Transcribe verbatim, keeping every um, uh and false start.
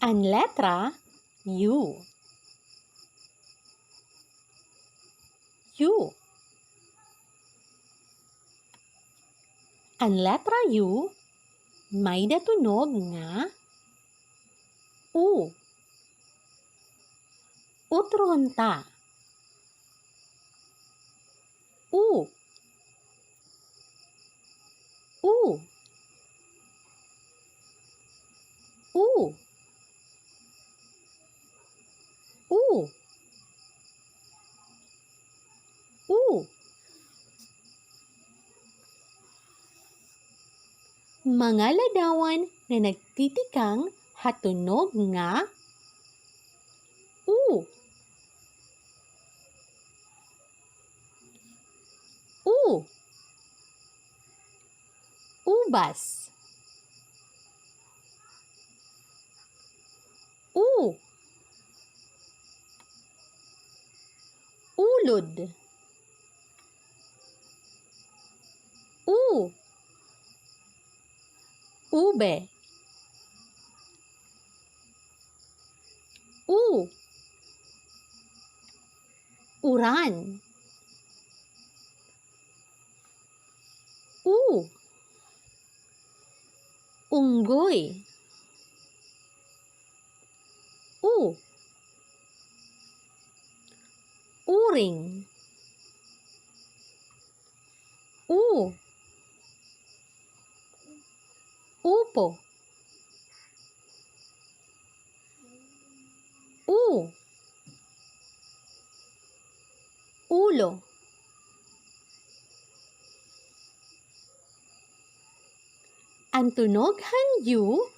An letra U. U. An letra U, may-ada tunog nga u. Utrohon ta. U. U. U. U. U. Mga ladawan nga nagtitikang ha tunog nga u. U. Ubas. U. Ulod. U. Ube. U. Uran. U. Unggoy. U. Uring. U. Upo. U. Ulo. An tunog han U